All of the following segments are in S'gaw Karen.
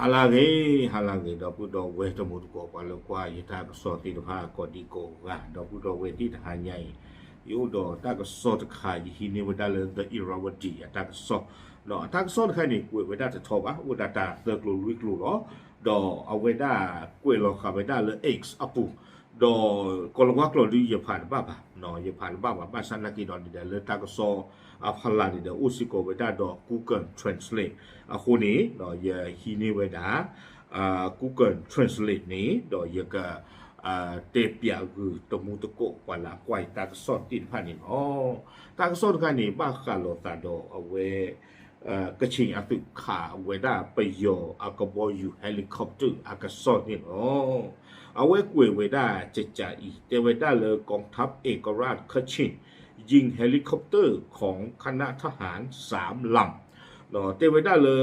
ဟါလၢအဂ့ၤ, ဟါလၢအဂ့ၤ ဒီပုၢ်ဒီဝဲၢ်တံၤသကိး ပှၤလၢကွၢ်ယတၢ်ကစီၣ်သ့ၣ်တဖၣ်ကိးဒံကိးဂၤ, ဒီပုၢ်ဒီဝဲၢ်သ့ၣ်တဟါညါအံၤ, ယအိၣ်ဒီးတၢ်ကစီၣ်တခါ ယဟံးန့ၢ်ဝဲဒၣ်လၢ The Irrawaddy အတၢ်ကစီၣ်, ဒီးအတၢ်ကစီၣ်တခါန့ၣ် ကွဲးဝဲဒၣ်တထီဘၣ်, အိၣ်ဒၣ်တၢ်သၢကျိၤလွံၢ်ကျိၤလီၤ, ဒီးအဝဲဒၣ်ကွဲးလီၤဃာ်ဝဲဒၣ်လၢ X အပူၤ, ဒီးကီၤလၤဝါကျိာ်ဒုးယဖးတဘၣ်ဘၣ်, ယဖးတဘၣ်ဘၣ်, ဘၣ်ဆၣ်နာ်က့ဒီးန့ၣ်ဒီး လၢတၢ်ကစီၣ်အဖီလာ်န့ၣ်ဒီး အိၣ်စ့ၢ်ကီးဝဲဒၣ်ဒီး Google Translate အဃိန့ၣ် ယဟံးန့ၢ်ဝဲဒၣ် Google Translate န့ၣ် ဒီးယက တဲပၠးဂုာ်တံၤသကိး ပှၤလၢအကွၢ်ယတၢ်ကစီၣ်သ့ၣ်တဖၣ်န့ၣ်လီၤ. တၢ်ကစီၣ်တခါန့ၣ် ဘၣ်ဃးလိာ်သးဒီးအဝဲ ကခ့ၣ်အသုးခးဝဲဒၣ်ပယီၤအကဘီယူၤ helicopter အကစီၣ်န့ၣ်လီၤ. အဝဲကွဲးဝဲဒၣ်ကကးအံၤ တဲဝဲဒၣ်လၢ กองทัพเอกราช กะเชง ยิง เฮลิคอปเตอร์ ของคณะทหาร สามลำ တဲဝဲဒၣ်လၢ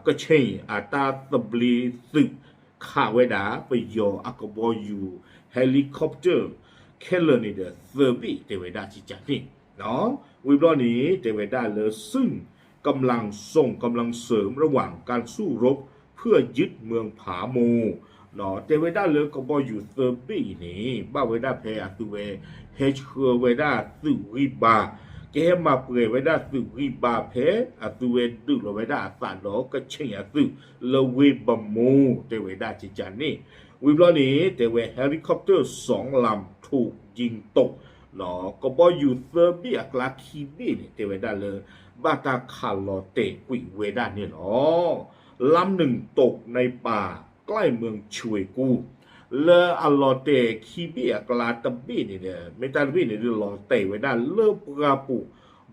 ကခ့ၣ်အတၢ်သဘျ့သုး ခးဝဲဒၣ်ပယီၤအကဘီယူၤ helicopter ခဲလၢာ်န့ၣ်ဒီး သၢဘ့ၣ် တဲဝဲဒၣ်ကကးန့ၣ်, ဝံၤဘျီန့ၣ် တဲဝဲဒၣ်လၢ ซึ่งกำลัง ส่งกำลังเสริมระหว่างการสู้รบเพื่อยึดเมืองผาโม တဲဝဲဒၣ်လၢကဘီယူၤသၢဘ့ၣ်အံၤန့ၣ် ဘၣ်ဝဲဒၣ်ဖဲအသုဝဲ ဟဲဆှၢဝဲဒၣ်သုးဂံၢ်ဘါ, ကဟဲမၤပှဲၤဝဲဒၣ်သုးဂံၢ်ဘါဖဲအသုဝဲဒုးလီၤဝဲဒၣ်အသးဒီးကခ့ၣ်အသုး လၢဝ့ၢ်ဘမိ တဲဝဲဒၣ်ကကးန့ၣ်, ဝံၤဘျီန့ၣ် တဲဝဲ helicopter สองลำถูกยิงตก ကဘီယူၤသၢဘ့ၣ်အကျါခံဘ့ၣ်န့ၣ် တဲဝဲဒၣ်လၢ ဘၣ်တၢ်ခးလီၤတဲာ်ကွံာ်ဝဲဒၣ်န့ၣ်လီၤ. ลำหนึ่งตกในป่าใกล้เมืองชเวกู လၢအလီၤတဲာ်ခံဘ့ၣ်အကျါတဘ့ၣ်န့ၣ်ဒီး မ့ၢ်တၢ်တဘ့ၣ်န့ၣ်ဒုးလီၤတဲာ်ဝဲဒၣ်လၢပှၢ်ပူၤ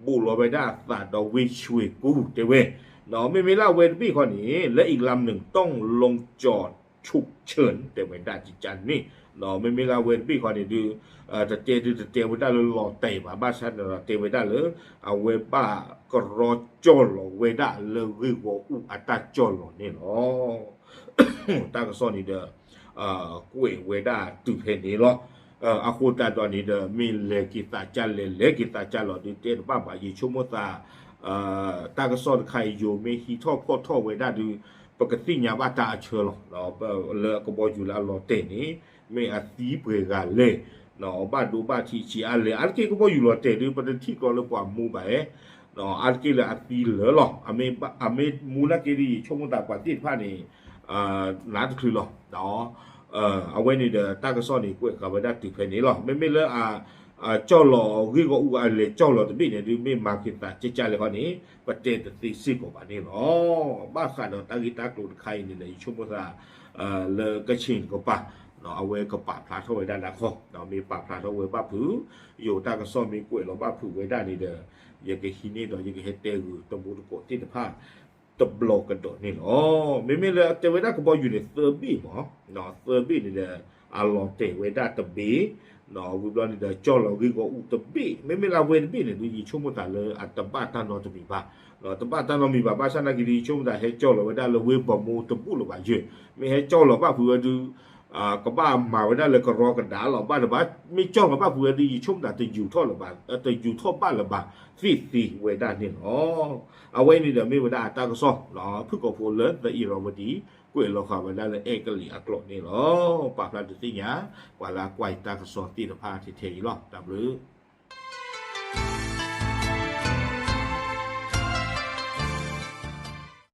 ဘူးလီၤဝဲဒၣ်အသးဒီးဝ့ၢ်ၡွ့ၣ်ကူ တဲဝဲ, မ့မ့ၢ်လၢအဝဲတဘ့ၣ်ခီန့ၣ် และอีกลำหนึ่งต้องลงจอดฉุกเฉิน တဲဝဲဒၣ်ကကးန့ၣ်, မ့မ့ၢ်လၢအဝဲတဘ့ၣ်ခီန့ၣ်ဒုး တတဲဒုးတတဲဝဲဒၣ်လၢလီၤတဲာ်ဘၣ် ဘၣ်ဆၣ်န့ၣ်ဒီးတဲဝဲဒၣ်လၢ အဝဲဘၣ်ကရီကၠီၢ်လီၤဝဲဒၣ်လၢဂ့ၢ်ဂီၢ်အူအတၢ်ကၠီၢ်လီၤန့ၣ်လီၤ. တၢ်ကစီၣ်န့ၣ်ဒီး ကွဲးဝဲဒၣ်တုၤဖဲန့ၣ်လီၤ. အဃိသတးဒီးန့ၣ်ဒီး မ့ၢ်လဲၤက့ၤသးကၢ်လဲၣ် လဲၤက့ၤသးကၢ်လီၤဒုးတဲတဘၣ်ဘၣ် ယဆိကမိၣ်သး တၢ်ကစီၣ်တခါအံၤ ယိၤမ့ၢ်ဟံးထီၣ်ဖီၣ်ထီၣ်ဝဲဒၣ်ဒုး ပကသ့ၣ်ညါဘၣ်တၢ်အဆၢလီၤ. လၢကဘီယူၤလၢအလီၤတဲာ်န့ၣ် မ့ၢ်အသံပှဲၤဂၤလဲၣ်, ဘၣ်ဒိဘၣ်ထံးဆံးအါလဲၣ်, အါတက့ၢ်ကဘီယူၤလီၤတဲာ်ဒုး ပတထံၣ်ကျီလၢပှၤမူဘၣ်ဧါ, အါတက့ၢ်လၢအသံလၢာ်လီၤ. အမ့ၢ်မူနာ်က့ဒ်အံၤ ယဆိကမိၣ်သးပှၤသ့ၣ်တဖၣ်န့ၣ် နးတချုးလီၤ. အဝဲန့ၣ်ဒီး တၢ်ကစီၣ်န့ၣ် ကွဲးဃာ်ဝဲဒၣ်တုၤဖဲန့ၣ်လီၤ. မ့မ့ၢ်လၢအ ကၠီၢ်လီၤဂ့ၢ်ဂီၢ်အူအလဲၤကၠီၢ်လီၤတဘ့ၣ်န့ၣ်ဒုး မ့ၢ်မၤက့ၤသးကၢ်ကၢ်လဲၣ်ခီန့ၣ် ပတဲတသ့စ့ၢ်ကီးဘၣ်န့ၣ်လီၤ. ဘၣ်ဃးဒီးတၢ်ဂ့ၢ်တၢ်ကျိၤတခါအံၤန့ၣ်ဒီး ယဆိကမိၣ်သး လၢကခ့ၣ်ကပၤ အဝဲကပာ်ဖျါထီၣ်ဝဲဒၣ်လၢခီ, မ့ၢ်ပာ်ဖျါထီၣ်ဝဲဘၣ်ဖုး, ယိၤတၢ်ကစီၣ်မ့ၢ်ကွဲးလီၤဘၣ်ဖုးဝဲဒၣ်န့ၣ်ဒီး ယကဟံးန့ၢ်ဒီးယကဟဲတဲဂုာ်တံၤသကိးသ့ၣ်တဖၣ် တဘျီကဒီးန့ၣ်လီၤ. မ့မ့ၢ်လၢတဲဝဲဒၣ်ကဘီယူၤန့ၣ် သၢဘ့ၣ်မး, သၢဘ့ၣ်န့ၣ်ဒီး အလီၤတဲာ်ဝဲဒၣ်တဘ့ၣ်, ဝံၤဘျီန့ၣ်ဒီး ကၠီၢ်လီၤဂ့ၢ်ဂီၢ်အူတဘ့ၣ်, မ့မ့ၢ်လၢအဝဲတဘ့ၣ်န့ၣ်ဒုး ယဆိကမိၣ်သးလၢအတဘၣ်တၢ်နီတမံၤဘၣ်, တဘၣ်တၢ်နီတမံၤဘၣ် ဘၣ်ဆၣ်နာ်က့ဒုး ယဆိကမိၣ်သးဟဲကၠီၢ်လီၤဝဲဒၣ်လၢဝ့ၢ်ဘမိတဘူၣ်လၢၤဘၣ်ယဲၢ်, မ့ၢ်ဟဲကၠီၢ်လီၤဘၣ်ဖုးဝဲဒုး ကဘၣ်မၤဝဲဒၣ်လၢကရီကဒါလီၤဘၣ်တဘၣ်, မ့ၢ်ကၠီၢ်လီၤဘၣ်ဖုးဝဲဒုး ယဆိကမိၣ်သးတယူၤထီၣ်လၢၤဘၣ်, တယူၤထီၣ်ဘၣ်လၢၤဘၣ် သ့ၣ်သ့ဝဲဒၣ်န့ၣ်လီၤ. အဝဲန့ၣ်ဒီးမ့ၢ်ဝဲဒၣ်အတၢ်ကစီၣ် ဖုၣ်ကိာ်ဖိလၢ The Irrawaddy ကွဲးလီၤဃာ်ဝဲဒၣ်လၢအဲကလံးအကျိာ်န့ၣ်လီၤ. ပာ်ဖျါဒုးသ့ၣ်ညါ ပှၤလၢအကွၢ်ယတၢ်ကစီၣ်သ့ၣ်တဖၣ်ထဲထဲအံၤလီၤ. တၢ်ဘျုး